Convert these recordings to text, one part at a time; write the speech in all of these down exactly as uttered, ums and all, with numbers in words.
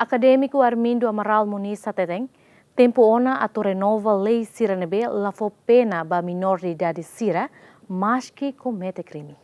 Akadémiku Armindo Amaral Muniz hateten, tempu ona atu renova lei sira ne'ebé la fó pena ba minóridade sira, maski komete krime.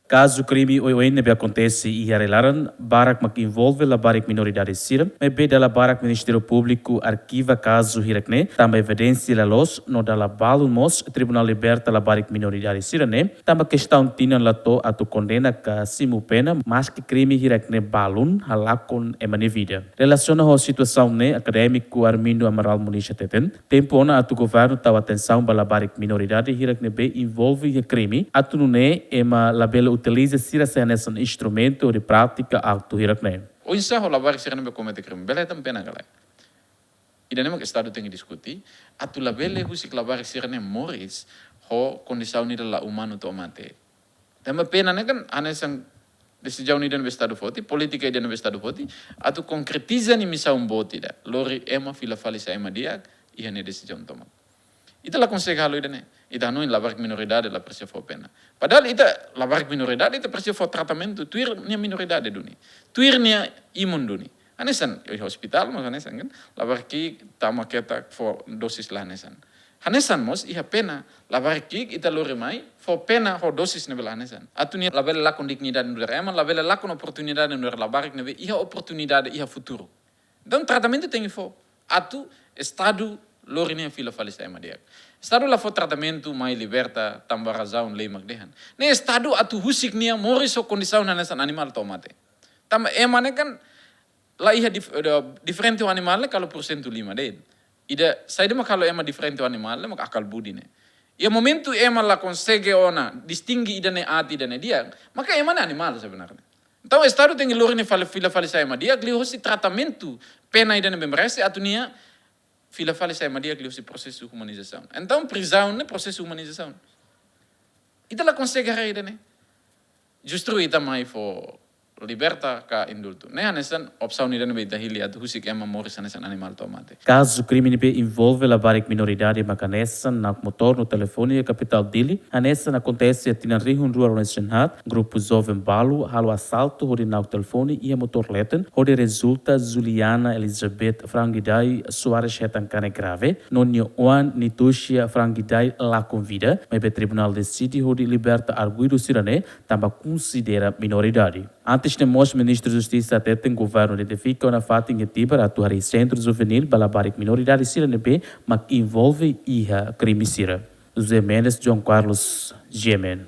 Kazu krime oioin ne'ebé akontese iha rai-laran, barak mak envolve labarik minoridade sira, maibé dala barak Ministériu Públiku arkiva kazu hirak-ne'e, tanba evidénsia la loos, no dala balun mós Tribunál liberta labarik minoridade sira-ne'e, tanba kestaun tinan la to'o atu kondena ka simu pena, maski krime hirak-ne'e balun halakon ema nia vida. Relasiona ho situasaun ne'e, akadémiku Armindo Amaral Muniz hateten, tempu ona atu governu tau atensaun ba labarik minoridade hirak ne'ebé envolve iha krime, atu nune'e ema labele utiliza sira sai hanesan instrumentu hodi pratika aktu hirak-ne'e. Oinsá ho labarik sira ne'ebé komete krime, bele hetan pena ka lae? Ida-ne'e mak Estadu tenke diskute, atu labele husik labarik sira-ne'e moris ho kondisaun ida la umanu to'o mate. Tanba pena ne'e kan hanesan desizaun ida ne'ebé Estadu foti, polítika ida ne'ebé Estadu foti, atu konkretiza nia misaun boot ida, lori ema fila fali sai ema di'ak iha nia desizaun tomak. Ita la konsege halo ida-ne'e. Ita hanoin labarik minoridade la presiza fó pena. Padahal ita labarik minoridade ita presiza fó tratamentu tuir nia minoridade duni. Tuir nia imun duni. Hanesan iha ospitál mós hanesan kan. Labarik ki'ik tama ketak fó dosis la hanesan. Hanesan mós iha pena, labarik ki'ik ita lori mai fó pena ho dosis ne'ebé la hanesan. Atu nia labele lakon dignidade nu'udar ema, labele lakon oportunidade nu'udar labarik ne'ebé iha oportunidade iha futuru. Entaun tratamentu tenke fó. Atu Estadu lori nia fila fali sai ema di'ak. Estadu la fó tratamentu mai liberta tanba razaun lei mak dehan. Ne'e Estadu atu husik nia moris ho kondisaun hanesan animál to'o mate. Tanba ema ne'e kan la iha dif-, eh, diferente ho animál ne'e kalau porsentu lima de'it. Ida saida mak halo ema diferente ho animál ne'e mak akal budi ne'e. Iha momentu ema la konsege ona distinge ida-ne'e aat ida-ne'e di'ak, maka ema ne'e animál sebenarnya. Entaun Estadu tenke lori nia fali, fila fali sai ema di'ak liuhosi tratamentu, pena ida ne'ebé merese atu nia fila fali sai ema di'ak liuhosi prosesu umanizasaun. Entaun prizaun ne'e prosesu umanizasaun. Ita la konsege haree ida-ne'e. Justru ita mai fó liberta ka indultu. Ne'e hanesan opsaun ida ne'ebé ita hili atu husik ema moris hanesan animál to'o mate. Kazu krime ne'ebé envolve labarik minoridade mak hanesan na'ok motór no telefone iha kapitál Dili, hanesan akontese iha tinan rihun rua ruanulu-resin-haat, grupu joven balu halo asaltu hodi na'ok telefone iha motór leten, hodi rezulta Juliana Elizabeth Frangidai Soares hetan kanek grave, no nia oan Nitusia Frangidai lakon vida, maibé tribunál deside hodi liberta arguidu sira-ne'e, tanba konsidera minoridade. Antes ne'e mós Ministru Justisa hateten governu identifika ona fatin iha Tibar atu harii sentru juvenil ba labarik minoridade sira ne'ebé mak envolve iha krime sira. José Mendes, João Carlos, G M N.